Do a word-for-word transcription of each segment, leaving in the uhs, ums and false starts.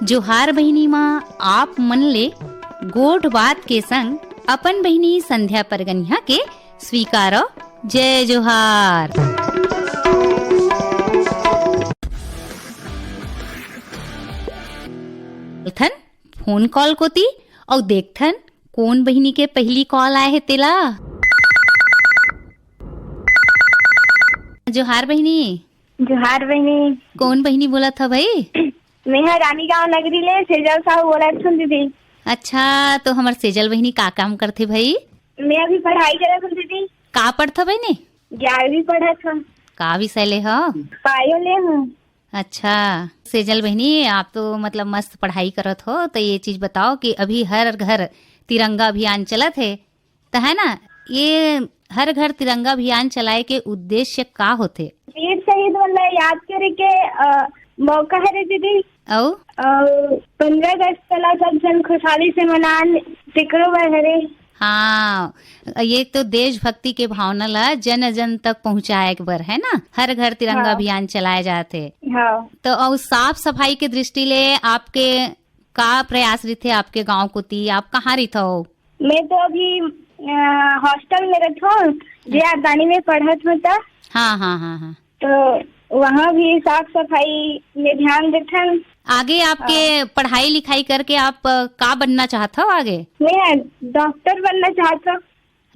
जोहार बहिनी माँ, आप मन ले गोठ बात के संग अपन बहिनी संध्या परगनिया के स्वीकारो जय जोहार। थन फोन कॉल कोती अउ देखथन कोन बहिनी के पहिली कॉल आए हे तेला। जोहार बहिनी। जोहार बहिनी। कोन बहिनी बोलत ह भाई? मेहा रानीगांव नगरी ले सेजल साहू बोलत हूँ दीदी। अच्छा, तो हमर सेजल बहिनी का काम करथे भाई? मैं अभी पढ़ाई करत हूँ दीदी। का पढ़थव बहिनी? ग्यारहवीं पढ़त हूँ। का विषय ले हो? बायो ले हूँ। अच्छा, सेजल बहिनी, आप तो मतलब मस्त पढ़ाई करत हो, तो ये चीज बताओ कि अभी हर घर तिरंगा अभियान चलत हे, तो है ना, ये हर घर तिरंगा अभियान चलाए के उद्देश्य का होथे? वीर शहीद मन ला याद करे के, अ, मौका हरे दीदी। अउ? अउ पंद्रह अगस्त ला सब झन खुशहाली से मनान, तेकरो बर हरे। हाँ, ये तो देशभक्ति के भावना ला जन जन तक पहुँचाए के बर है ना, हर घर तिरंगा हाँ। अभियान चलाए जात हे। हाँ। तो अउ साफ सफाई के दृष्टि ले आपके का प्रयास रहिथे आपके गांव कोती? आप कहाँ रहिथव? मैं तो अभी, अ, हॉस्टल में रहत हूँ, जे आरदानी में पढ़त हूँ त। हाँ, हाँ, हाँ, हाँ। तो वहाँ भी साफ सफाई में ध्यान देथन। आगे आपके हाँ। पढ़ाई लिखाई करके आप, अ, का बनना चाहत हव आगे? मैं डॉक्टर बनना चाहत हूँ।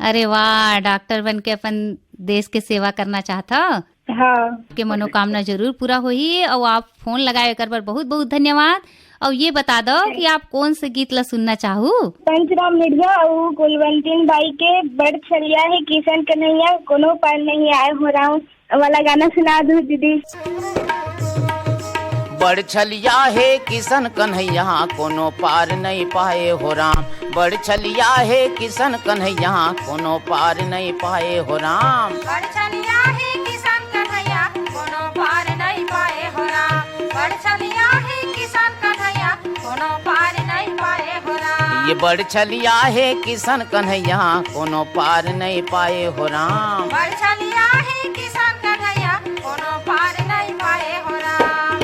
अरे वाह, डॉक्टर बन के अपन देश के सेवा करना चाहत हव? हाँ। के मनोकामना जरूर पूरा होही। अउ आप फोन लगाए एकर बर बहुत बहुत धन्यवाद। अउ ये बता दो कि आप कौन से गीत ला सुनना चाहू? पंचराम मिर्जा अउ कुलवंतीन बाई के बड़ छलिया हे किशन कन्हैया, कोनो पार नहीं आए हो राम वाला गाना सुना दो दीदी। बड़ छलिया हे किशन कन्हैया, कोनो पार नहीं पाए हो राम। बड़ छलिया हे किशन कन्हैया, कोनो पार नहीं पाए हो राम। बड़ छलिया हे किशन कन्हैया, कोनो पार नहीं पाए हो राम। बड़ छलिया हे किशन कन्हैया, कोनो पार नहीं पाए हो राम। ये बड़ छलिया हे किशन कन्हैया, कोनो पार नहीं पाए हो राम। बड़ छलिया हे किशन कन्हैया, कोनो पार नहीं पाए हो राम।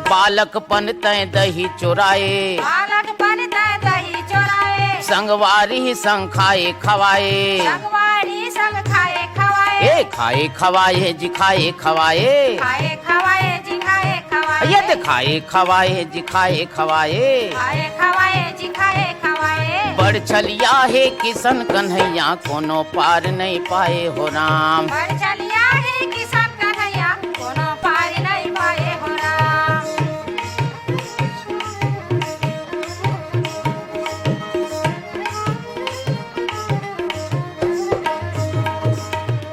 बालकपन तैं दही चोराए। बालकपन तैं दही चोराए। संगवारी संग खाए खवाए। संगवारी संग खाए खवाए। ए खाए खवाए जी खाए खवाए। खाए खवाए जी खाए खवाए। ये दे खाए खवाए जी खाए खवाए। खाए खवाए जी खाए खवाए। बड़ छलिया हे किशन कन्हैया, कोनो पार नहीं पाए हो राम। बड़ छलिया हे किशन कन्हैया, कोनो पार नहीं पाए हो राम।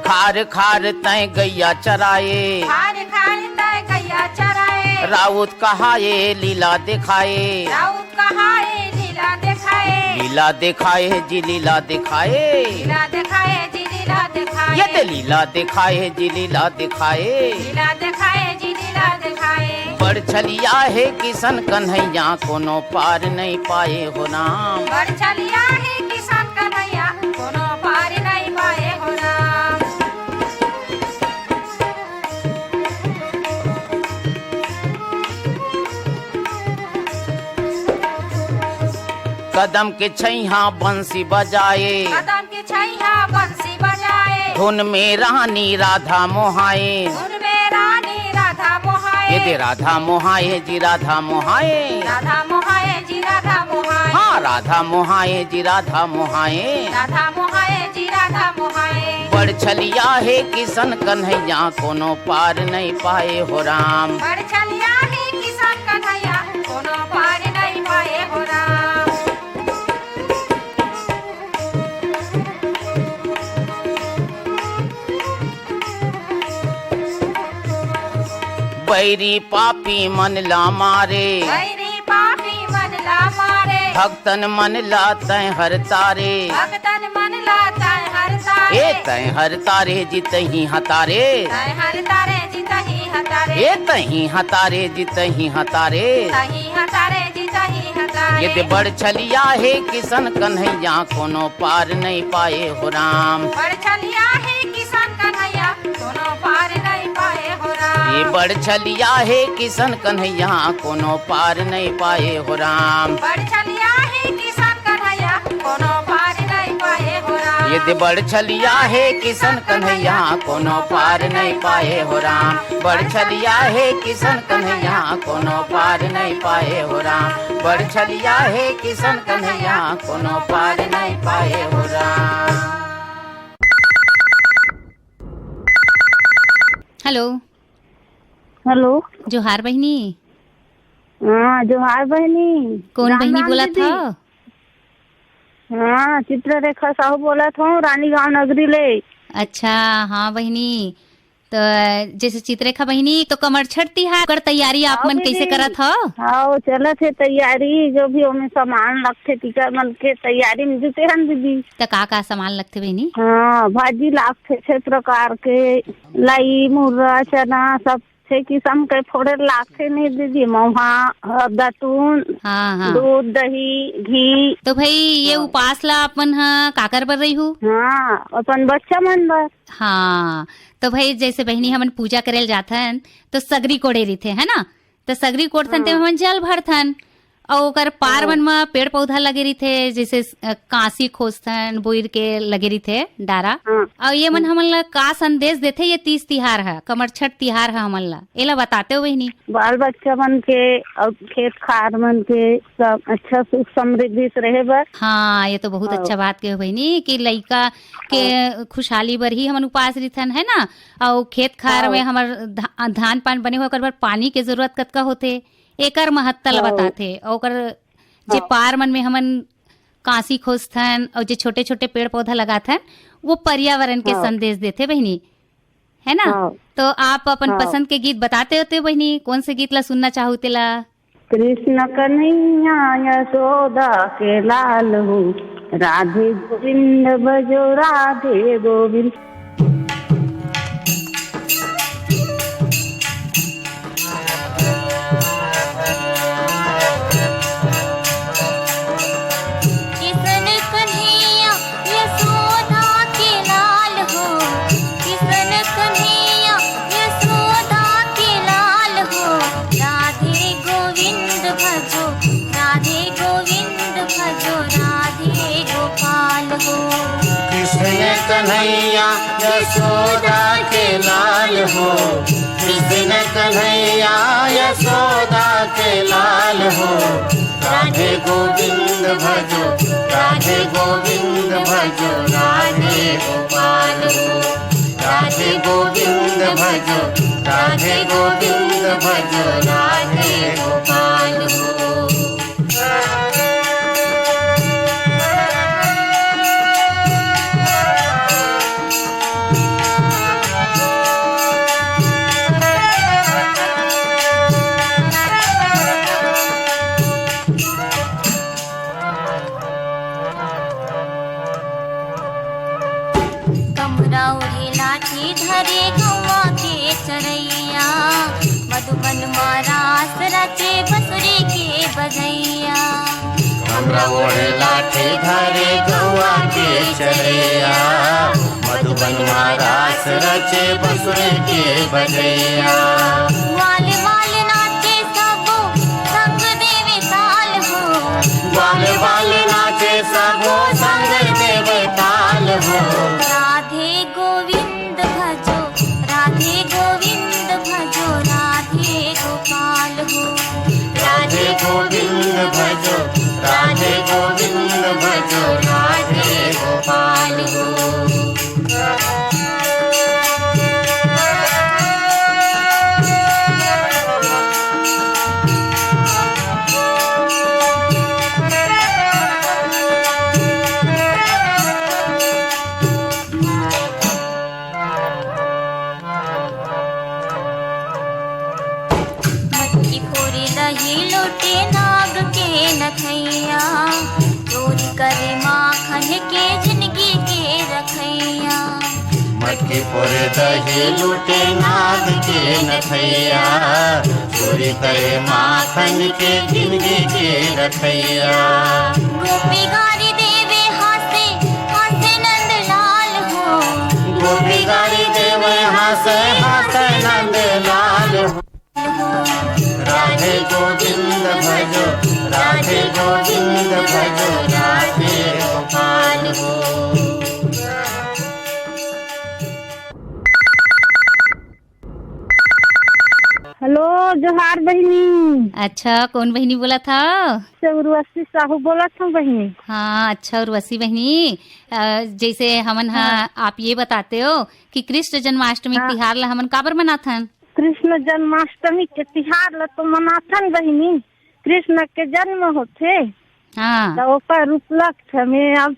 खार खार तैं गैया चराए। खार खार तैं गैया चराए। राउत कहाए लीला दिखाए। राउत कहाए लीला दिखाए। लीला दिखाए जी लीला दिखाए। लीला दिखाए जी लीला दिखाए। ये ते लीला दिखाए जी लीला दिखाए। लीला दिखाए जी लीला दिखाए। बड़ छलिया हे किशन कन्हैया, कोनो पार नहीं पाए हो राम। बड़ छलिया हे किशन कन्हैया, कोनो पार नहीं पाए हो राम। कदम के छैहा बंसी बजाए। कदम के छैहा बंसी बजाए। धुन में रानी राधा मोहाए। धुन में रानी राधा मोहाए। ये दे राधा मोहाए जी राधा मोहाए। राधा मोहाए जी राधा मोहाए। हाँ, राधा मोहाए जी राधा मोहाए। राधा मोहाए जी राधा मोहाए। बड़ छलिया हे किशन कन्हैया, कोनो पार नहीं पाए हो राम। बड़ छलिया हे किशन कन्हैया, कोनो पार नहीं पाए हो राम। बैरी पापी मन ला मारे। बैरी पापी मन ला मारे। भक्तन मन ला तैं हर तारे। भक्तन मन ला तैं हर तारे। ए तैं हर तारे जी तहीं हतारे। तैं हर तारे जी तहीं हतारे। ए तहीं हतारे जी तहीं हतारे। तहीं हतारे जी तहीं हतारे। ये दे बड़ छलिया हे किशन कन्हैया, कोनो पार नहीं पाए हो राम। बड़ छलिया हे किशन कन्हैया, कोनो पार नहीं पाए हो राम। ये बड़ छलिया हे किशन कन्हैया, कोनो पार नहीं पाए हो राम। बड़ छलिया हे किशन कन्हैया, कोनो पार नहीं पाए हो राम। ये दे बड़ छलिया हे किशन कन्हैया, कोनो पार नहीं पाए हो राम। बड़ छलिया हे किशन कन्हैया, कोनो पार नहीं पाए हो राम। बड़ छलिया हे किशन कन्हैया, कोनो पार नहीं पाए हो राम। हेलो। हेलो। जोहार बहिनी। हाँ, जोहार बहिनी। कौन राम बहिनी राम बोलत दीदी। हव? हाँ, चित्ररेखा साहू बोलत हूँ, रानीगांव नगरी ले। अच्छा, हाँ बहिनी, तो जैसे चित्ररेखा बहिनी, तो कमरछठ तिहार कर तैयारी आप हाँ मन कैसे दीदी। करत हव? हाँ, वो चलत हे तैयारी, जो भी ओमे सामान लगथे, टीका मन के तैयारी में जुटे हन दीदी। तो का का सामान लगथे बहिनी? हाँ, भाजी लागथे छह प्रकार के, लाई, मुर्रा, चना, सब छह किसम के फोड़े लागथे नहीं दीदी, महुआ, दतुन, हाँ, हाँ। दूध, दही, घी। तो भाई, ये हाँ। उपास ला अपन ह काकर बर रही हूँ? हाँ, अपन बच्चा मन बर। हाँ, तो भाई, जैसे बहिनी हमन पूजा करे ल जाथन, तो सगरी कोड़े रहिथे, है ना? तो सगरी कोड़थन, ते हाँ। हमन जल भरथन, अउ ओकर पार हाँ। मन म पेड़ पौधा लगे रहिथे, जैसे, अ, कांसी खोजथन, बोइर के लगे रहिथे डारा। हाँ। अउ ये मन हाँ। हमन ला का संदेश देथे, ये तीज तिहार ह, कमरछठ तिहार ह हमन ला, एला बताते हो बहिनी? बाल बच्चा मन के अउ खेत खार मन के सब अच्छा सुख समृद्धि से रहे बर। हाँ, ये तो बहुत हाँ। अच्छा बात कहे हो बहिनी कि लइका के हाँ। खुशहाली बर ही हमन उपास रिथन, है ना? अउ खेत खार हाँ। में हमर धा-, धान पान बने हो, ओकर बर पानी के जरूरत कतका होथे, एकर महत्ता ल हाँ। बताथे। अउ ओकर जे हाँ। पार मन में हमन कांसी खोजथन अउ जे छोटे-छोटे पेड़ पौधा लगाथन, वो पर्यावरण के हाँ। संदेश देथे बहिनी, है ना? हाँ। तो आप अपन हाँ। पसंद के गीत बताते होते बहिनी, कौन से गीत ला सुनना चाहू तेला? कृष्ण कन्हैया यशोदा के लाल हो, राधे गोविंद भजो राधे गोविंद। किशन कन्हैया यशोदा के लाल हो, किशन कन्हैया यशोदा के लाल हो, राधे गोविंद भजो, राधे गोविंद भजो, राधे गोपाल हो। कृष्ण कन्हैया यशोदा के लाल हो, कृष्ण कन्हैया यशोदा के लाल हो, राधे गोविंद भजो, राधे गोविंद भजो, राधे गोपाल हो। राधे गोविंद भजो, राधे गोविंद भजो, राधे गोपाल हो। कमरा ओढ़े लाठी धरे गौवा के चरैया, मधुबन मा रास रचे बसुरी के बजैया। कमरा ओढ़े लाठी धरे गौवा के चरैया, मधुबन मा रास रचे बसुरी के बजैया। वाल वाल नाचे सबो संग देवे ताल हो। वाल वाल नाचे सबो संग देवे ताल हो। राधे गोविंद भजो, राधे गोविंद भजो, राधे गोपाल हो। राधे गोविंद भजो, राधे गोविंद भजो, राधे गोपाल हो। मटकी फोरे दही लोटे नाग के नथैया, चोरी करे माखन के जिनगी के रखैया। मटकी फोरे दही लूटे नाग के नथैया, चोरी करे माखन के जिंदगी के रखैया। गोपी गारी देवे हासे, हासे नंदलाल हो। गोपी गारी देवे हासे, हासे नंदलाल हो। राधे गोविंद भजो, राधे गोविंद भजो, राधे गोपाल हो। हेलो, जोहार बहिनी। अच्छा, कौन बहिनी बोलत हव? से उर्वशी साहू बोलत हूँ बहिनी। हाँ, अच्छा उर्वशी बहिनी, अ, जैसे हमन हा, हाँ। आप ये बताते हो कि कृष्ण जन्माष्टमी हाँ। तिहार ला हमन काबर मनाथन? कृष्ण जन्माष्टमी के तिहार ला तो मनाथन बहिनी, कृष्ण के जन्म होथे, हाँ। तो ओकर उपलक्ष्य में अब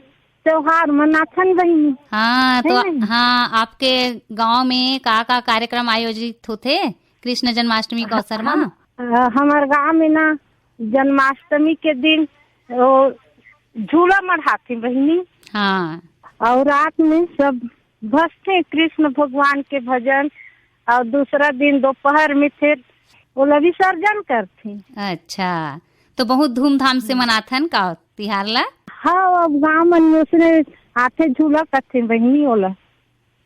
त्योहार मनाथन बहिनी। हाँ, है तो ना? हाँ, आपके गांव में का का कार्यक्रम आयोजित होथे कृष्ण जन्माष्टमी के अवसर मा? हम, अ, हमर गांव में ना जन्माष्टमी के दिन वो झूला मढ़ाथे बहिनी। हाँ। और रात में सब भजथे कृष्ण भगवान के भजन, और दूसरा दिन दोपहर में फिर ओला विसर्जन करथे। अच्छा, तो बहुत धूमधाम से हम्म। मनाथन का तिहार ला? हाँ, अब गांव मन में उसने आथे झूला करथे बहिनी ओला।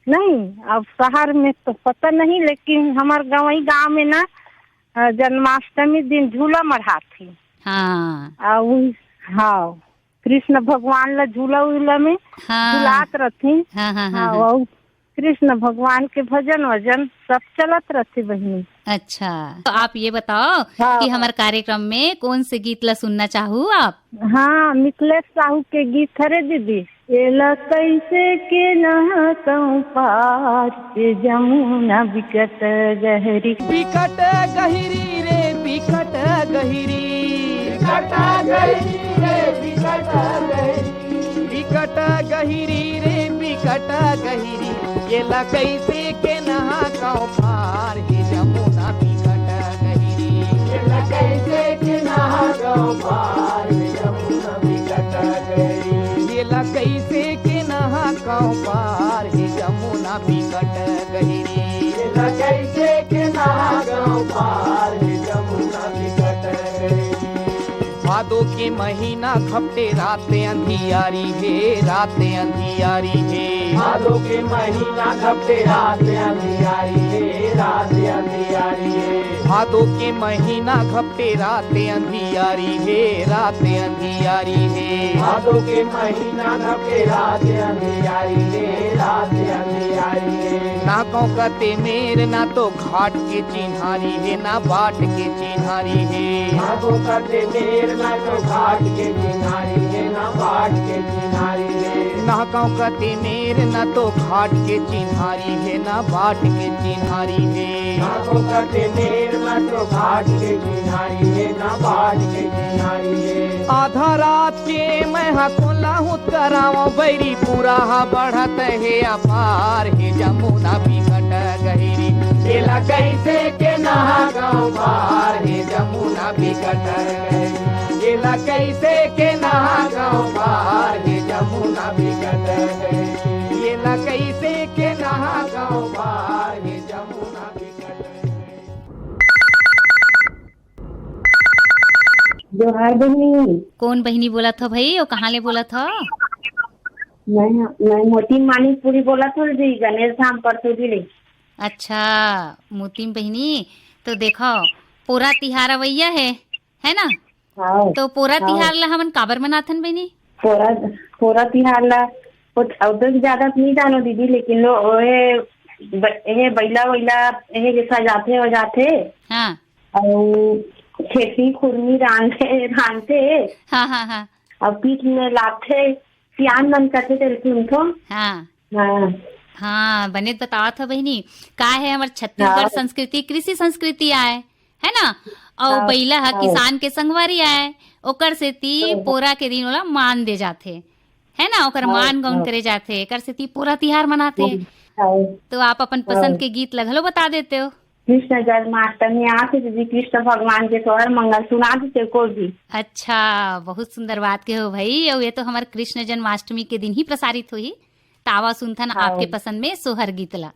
नहीं, अब शहर में तो पता नहीं, लेकिन हमर गंवई गांव में ना, अ, जन्माष्टमी दिन झूला मढ़ाथे। हाँ। आ, उही, हाँ, कृष्ण भगवान ला झूला उला में हाँ। झुलात रथे। हाँ, हाँ, हाँ, हाँ, हाँ। और कृष्ण भगवान के भजन वजन सब चलत रथे बहिनी। अच्छा, तो आप ये बताओ हाँ। कि हमर कार्यक्रम में कौन से गीत ला सुनना चाहू आप? हाँ, मिथिलेश साहू के गीत हरे दीदी। एला कैसे के नहाकंव पार, ये जमुना बिकट गहरी। बिकट गहिरी रे, बिकट गहिरी। बिकट गहिरी रे, बिकट गहिरी। बिकट गहिरी रे, बिकट गहिरी। एला कैसे के नहाकंव पार, ये जमुना बिकट गहिरी। एला कैसे के नहाकंव पार, ये जमुना बिकट गहिरी। एला कैसे के नहाकंव पार, ये जमुना बिकट गहिरी। एला कैसे के नहाकंव पार, ये जमुना बिकट गहिरी। भादो के महीना घपटे रात अंधियारी हे, रात अंधियारी हे। भादो के महीना घपटे रात अंधियारी हे, रात अंधियारी हे। भादो के महीना घपटे रात अंधियारी हे, रात अंधियारी हे। भादो के महीना घपटे रात अंधियारी हे, रात अंधियारी हे। ना गाँव कते मेर ना तो घाट के चिन्हारी हे, ना बाट के चिन्हारी हे। ना गाँव कते मेर ना तो घाट के चिन्हारी हे, ना बाट के चिन्हारी हे। ना गाँव कते मेर ना तो घाट के चिन्हारी हे, ना बाट के चिन्हारी हे। ना गाँव कते मेर ना तो घाट के चिन्हारी हे, ना बाट के चिन्हारी हे। आधा रात के मैं हा कोन ला हुत करावं, बैरी पूरा हा बढ़त हे अपार, हे जमुना बिकट गहिरी। एला कैसे के नहाकंव पार, हे जमुना बिकट गहिरी। एला कैसे के नहाकंव पार, हे जमुना बिकट गहिरी। एला कैसे के नहाकंव पार, हे जमुना बिकट गहिरी। जोहार बहिनी। कौन बहिनी बोलत हो भाई, और कहाँ ले बोलत हो? मैं, मैं मोती मानिकपुरी बोलत हूँ जी, गणेश धाम परसोजी ले। अच्छा, मोती बहिनी, तो देखो, पोरा तिहार अवैया है, है ना? हाँ, तो पोरा हाँ। तिहार ला हमन काबर मनाथन बहिनी? पोरा, पोरा तिहार ला, वो, उतना ज्यादा तो नहीं जानो दीदी, लेकिन लो, ओहे, ब-, एहे बैला वैला, एहे के सजाथे वजाथे। हाँ। अउ खेती खुरमी रांधे, रांधे। हाँ, हाँ, हाँ। अउ पीठ में लाथे, सियान मन कथे तेल सुनथो। हाँ। हाँ। हाँ, बने बतावत हो बहिनी, का है हमर छत्तीसगढ़ हाँ। संस्कृति, कृषि संस्कृति आय, है ना? अउ हाँ, बैला ह हाँ। किसान के संगवारी आय, ओकर सेती हाँ। पोरा के दिन ओला मान दे जाथे, है ना? ओकर हाँ, मान गौन हाँ। करे जाथे, एकर सेती पोरा तिहार मनाथे। हाँ, हाँ। तो आप अपन पसंद हाँ। के गीत ला घलो बता देते हो। कृष्ण जन्माष्टमी आथे दीदी, कृष्ण भगवान के सोहर मंगल सुना देते कोई भी। अच्छा, बहुत सुंदर बात के हो भाई। अउ ये तो हमर कृष्ण जन्माष्टमी के दिन ही प्रसारित होही, त आवा सुनथन हाँ। आपके पसंद में सोहर गीत ला।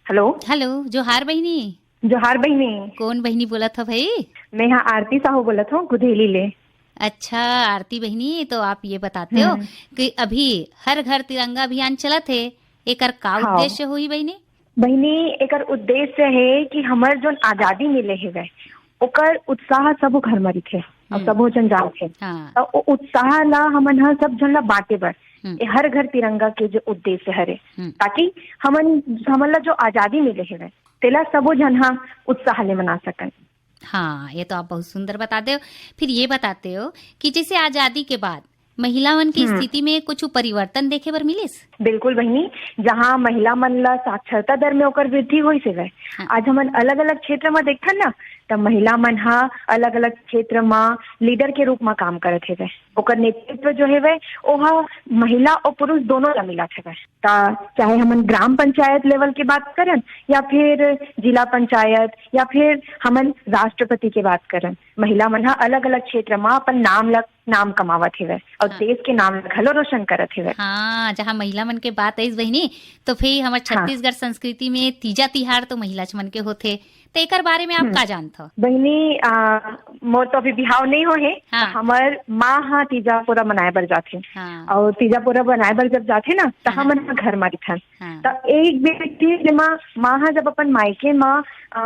हेलो। हेलो, जोहार बहिनी। जोहार बहिनी। कौन बहिनी बोलत हो भाई? मैं यहाँ आरती साहू बोलत हूँ, गुधेली ले। अच्छा, आरती बहिनी, तो आप ये बताते हो हम्म। कि अभी हर घर तिरंगा अभियान चलत हे, एकर का हाँ। उद्देश्य होही बहिनी? बहिनी, एकर उद्देश्य है कि हमर जोन आजादी मिले हेवय, ओकर उत्साह सबो घर म रहिथे अउ हम्म। सबो झन जानथे। हाँ। त ओ उत्साह ला हमन ह सब झन ला बांटे बर हम्म। ए हर घर तिरंगा के जो उद्देश्य हरे, हम्म। ताकि हमन, हमन ला जो आजादी मिले हेवय, तेला सबो झन ह उत्साह ले मना सकन। हाँ, ये तो आप बहुत सुंदर बता दे हो। फिर ये बताते हो कि जैसे आजादी के बाद महिला मन की हम्म। स्थिति में कुछ परिवर्तन देखे बर मिलिस? बिल्कुल बहिनी, जहाँ महिला मन ला साक्षरता दर में ओकर वृद्धि होइस हेवय। हाँ। आज हमन अलग-अलग क्षेत्र में देखथन ना, त महिला मन ह अलग-अलग क्षेत्र में लीडर के रूप में काम करत हेवय। ओकर नेतृत्व जो हेवय, ओह महिला अउ पुरुष दोनों ला मिलत हेवय। त चाहे हमन ग्राम पंचायत लेवल के बात करन, या फिर जिला पंचायत, या फिर हमन राष्ट्रपति के बात करन, महिला मन ह अलग-अलग क्षेत्र म अपन नाम ल, नाम कमावत हेवय अउ हाँ। देश के नाम ल घलो रोशन करत हेवय। हाँ, जहाँ महिला मन के बात आइस बहिनी, तो फिर हमर हाँ। छत्तीसगढ़ संस्कृति में तीजा तिहार तो महिला मन के होथे, त एकर बारे में आप हम्म। का जानत हो? बहिनी, आ, मोर तो अभी बिहाव नहीं हो हे, हाँ। त हमर माँ ह तीजा पोरा मनाए बर जाथे। हाँ। अउ तीजा पोरा मनाए बर जब जाथे ना, त हाँ। हमन ह घर म रहिथन। हाँ। त एक बेर फिर जेमा माँ ह जब अपन मायके म, आ,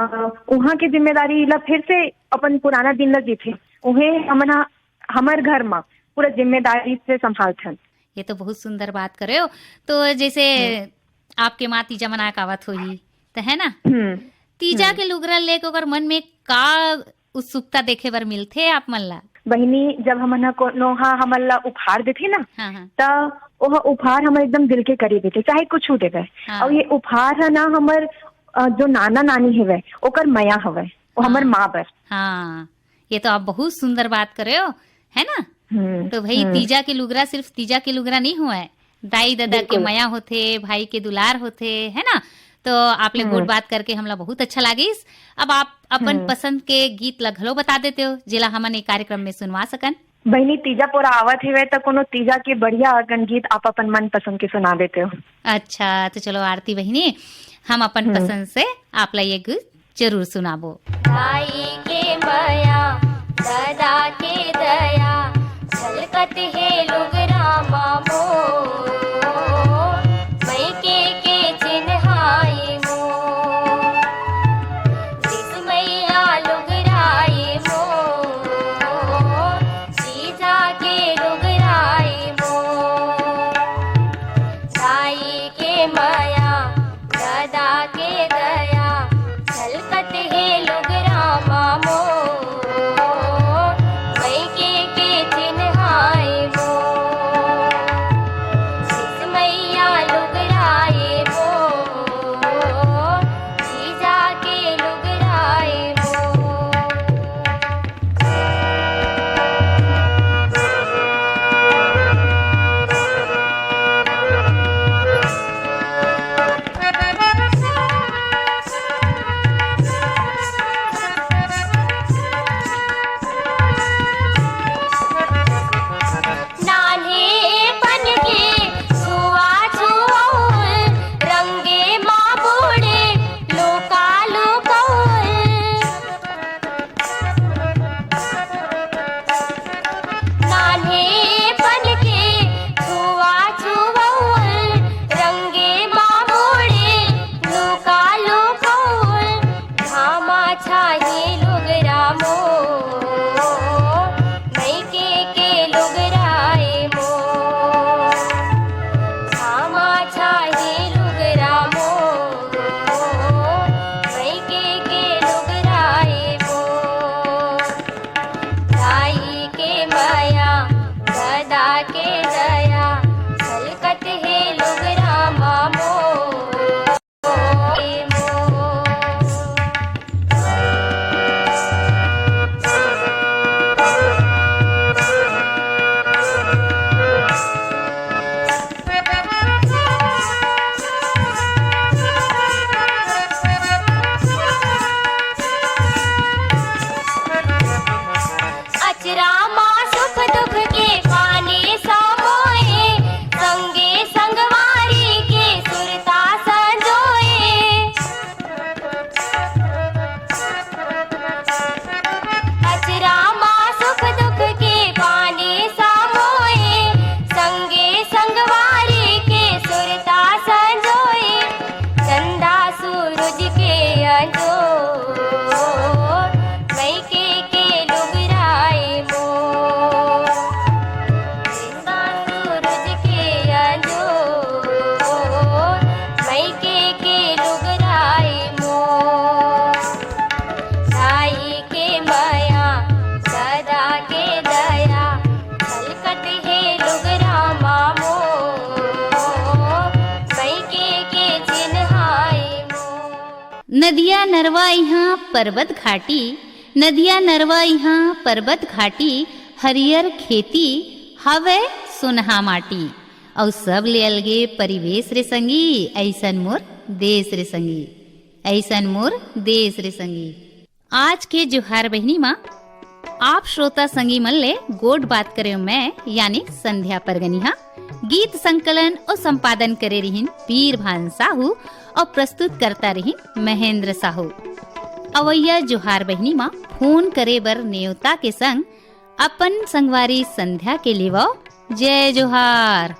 उहाँ के जिम्मेदारी ला फिर से अपन पुराना दिन ला जीथे, उहे हमन ह हमर घर म पूरा जिम्मेदारी से संभालथन। ये तो बहुत सुंदर बात करे हो। तो जैसे हम्म। आपके माँ तीजा मनाए के आवत होही, त है ना? हम्म। तीजा हम्म। के लुगरा लेके ओकर मन में का उत्सुकता देखे बर मिलथे आप मन ला? बहिनी, जब हमन ह कोनो ह हमन ला उपहार देथे ना, हाँ, हाँ। त ओह उपहार हमर एकदम दिल के करीब होथे, चाहे कुछु देवे। हाँ। अउ ये उपहार ह ना हमर, अ, जो नाना नानी हेवय, ओकर मया हवय, वो हमर हाँ। माँ बर। हाँ, ये तो आप बहुत सुंदर बात करे हो, है ना? हम्म, तो भाई, हम्म। तीजा के लुगरा सिर्फ तीजा के लुगरा नहीं हुआ है, दाई ददा के बिल्कुल। मया होथे, भाई के दुलार होथे, है ना? तो आप ले गोठ हम्म। बात करके हमला बहुत अच्छा लागिस। अब आप अपन हम्म। पसंद के गीत ला घलो बता देते हो, जेला हमन ए कार्यक्रम में सुनवा सकन। बहिनी, तीजा पोरा आवत हेवय, त कोनो तीजा के बढ़िया अकन गीत आप अपन मनपसंद के सुना देते हो। अच्छा, तो चलो आरती बहिनी, हम अपन हम्म। पसंद से आप ला ये गीत जरूर सुनाबो। दाई के मया, ददा के दया, झलकत हे लुगरा मा मोर, मइके के चिन्हाई मोर। जिस मइया लुगराई मोर, जीजा के लुगराई मोर। दाई के मया, ददा के दया, झलकत हे लुगरा मा मोर, मइके के चिन्हाई मोर। जिस मइया लुगराई मोर, जीजा के लुगराई मोर। नान्हेपन के छुआ छुअउर, रंगे मा बूढ़े लुका लुकउर। नान्हेपन के छुआ छुअउर, रंगे मा बूढ़े लुका लुकउर। घामा छाही लुगरा मोर, मइके के लुगराए मोर। घामा छाही लुगरा मोर, मइके के लुगराए मोर। दाई के मया, ददा के दया, झलकत हे लुगरा मा मोर। अचरा मा सुख दुख के पानी समोए, संगे संगवारी के सुरता संजोए। अचरा मा सुख दुख के पानी समोए, संगे संगवारी के सुरता संजोए। चंदा सूरज के अंजोर, मइके के लुगराए मोर। चंदा सूरज के अंजोर, मइके के लुगराए मोर। दाई के मया, ददा के दया, झलकत हे लुगरा मा मोर, मइके के चिन्हाई मोर। नदिया नरवा इहाँ परबत घाटी, नदिया नरवा इहाँ परबत घाटी, हरियर खेती हवय सोनहा माटी। अउ सब ले अलगे परिवेश रे संगी, अइसन मोर देश रे संगी, अइसन मोर देश रे संगी। आज के जोहार बहिनी मा आप श्रोता संगी मन ले गोठ बात करे मैं, यानी संध्या परगनिहा। गीत संकलन अउ संपादन करे रिहिन पीर भान साहू अउ प्रस्तुतकर्ता रिहिन महेंद्र साहू। अवइया जोहार बहिनी मा फोन करे बर नेवता के संग अपन संगवारी संध्या के लेवव जय जोहार।